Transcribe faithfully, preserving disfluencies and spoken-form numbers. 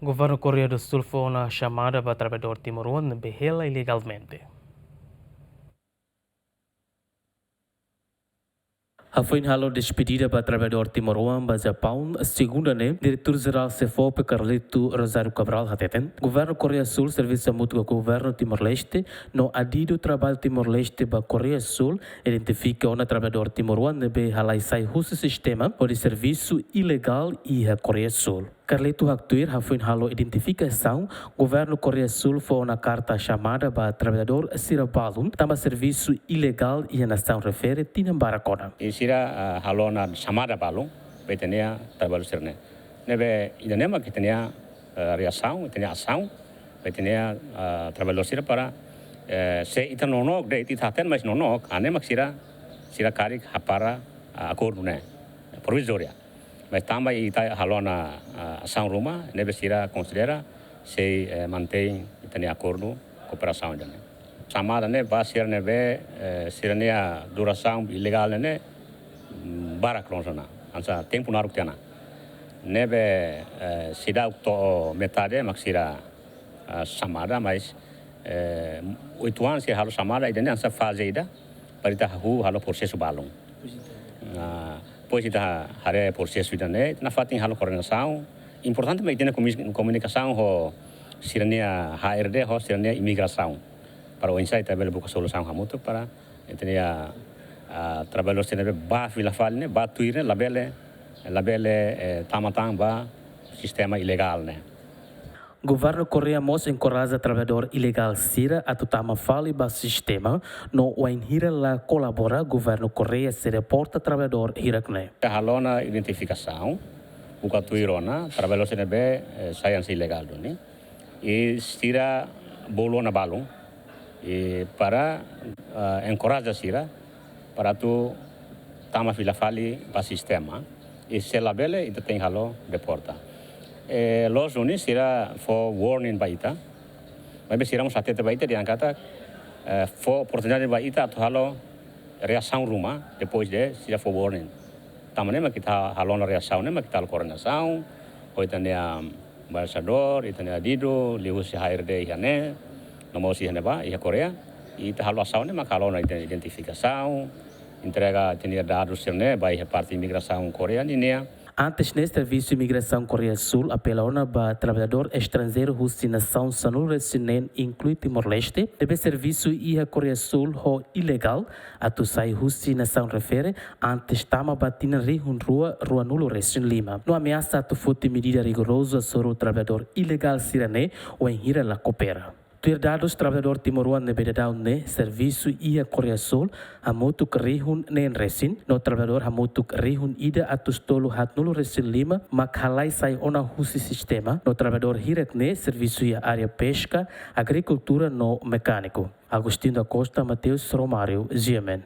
Governu Koreia do Sul fó ona xamada ba traballadór timoroan ne'ebé hela ilegalmente. Hafoin halo despedida ba traballadór timoroan ba Japaun, segunda ne'e, Diretór Jerál SEFOPE Carlito Rosário Cabral hateten, Governu Koreia Sul servisu hamutuk ho Governu Timor-Leste no Adidu Traballu Timor-Leste ba Koreia Sul, identifika ona traballadór timoroan ne'ebé halai sai husi sistema hodi servisu ilegál iha Koreia Sul. Carlito haktuir hafoin halo identifikasaun, Governu Koreia Sul fó ona karta xamada ba traballadór sira balun tanba servisu ilegál iha nasaun refere tinan barak ona. I sira, ah, halo ona xamada balun ba ita-nia traballadór sira-ne'e. Ne'ebé ida-ne'e mak ita-nia, ah, reasaun, ita-nia asaun ba ita-nia, ah, traballadór sira para, eh, se ita nonook de'it, ita hatene mais nonook, hanesan mak sira, sira karik hapara, ah, akordu ne'e provizória. Mas tanba ita halo ona, ah, asaun ruma, ne'ebé sira konsidera sei, eh, mantein ita-nia akordu kooperasaun ida-ne'e. Xamada ne'e ba sira ne'ebé, eh, sira-nia durasaun ilegál ne'e, mm, barak loos ona. Hanesan tempu naruk tiha ona. Ne'ebé, eh, seidauk to'o metade mak sira, ah, xamada, mas, eh, oitu anos sira halo xamada, ida-ne'e hanesan faze ida, para ita hahú halo prosesu balun. Ah, depois ita haree prosesu ida-ne'e, nafatin halo koordenasaun. Importante mak ita-nia komis-, komunikasaun ho sira-nia H R D, ho sira-nia imigrasaun. Para oinsá ita bele buka solusaun hamutuk para ita-nia, ah, traballadór sira ne'ebé bá fila fali ne'e, bá tuir ne'e, labele, labele, eh, tama tan ba sistema ilegál ne'e. Governu Koreia mós enkoraja traballadór ilegál sira atu tama fali ba sistema, no wainhira la kolabora, Governu Koreia sei deporta traballadór hirak-ne'e. Halo ona identifikasaun, buka tuir ona traballadór sira ne'ebé, eh, sai hanesan ilegál duni. I sira bolu ona balun. I para, eh, enkoraja sira para atu tama fila fali ba sistema. I se labele, ita tenke halo deporta. Eh, loos duni sira fó warning ba ita. Maibé sira mós hatete ba ita dehan katak, eh, fó oportunidade ba ita atu halo reasaun ruma, depois de sira fó warning. Tanba ne'e mak ita halo ona reasaun, ne'e mak ita halo koordenasaun ho ita-nia embaixadór, ita-nia Adidu, liuhusi H R D iha ne'e, no mós iha ne'ebá, iha Koreia. I ita halo asaun ne'e mak halo ona ita identifikasaun, entrega ita-nia dadus sira-ne'e ba iha parte imigrasaun Koreia ninia. Antes ne'e, Servisu Imigrasaun Koreia Sul apela ona ba traballadór estranjeiru husi nasaun sanulu-resin-neen, inklui Timor-Leste, ne'ebé servisu iha Koreia Sul ho ilegál, atu sai husi nasaun refere antes tama ba tinan rihun rua ruanulu-resin-lima. No ameasa atu foti medida rigorozu hasoru traballadór ilegál sira-ne'e wainhira la koopera. Tuir dadus, traballadór timoroan ne'ebé daudaun ne'e servisu iha Koreia Sul hamutuk rihun neen resin, no traballadór hamutuk rihun ida atus tolu haatnulu-resin-lima mak halai sai ona husi sistema, no traballadór hirak-ne'e servisu iha área peska, agrikultura no mekániku. Agostinho da Costa, Mateus Romário, G M N.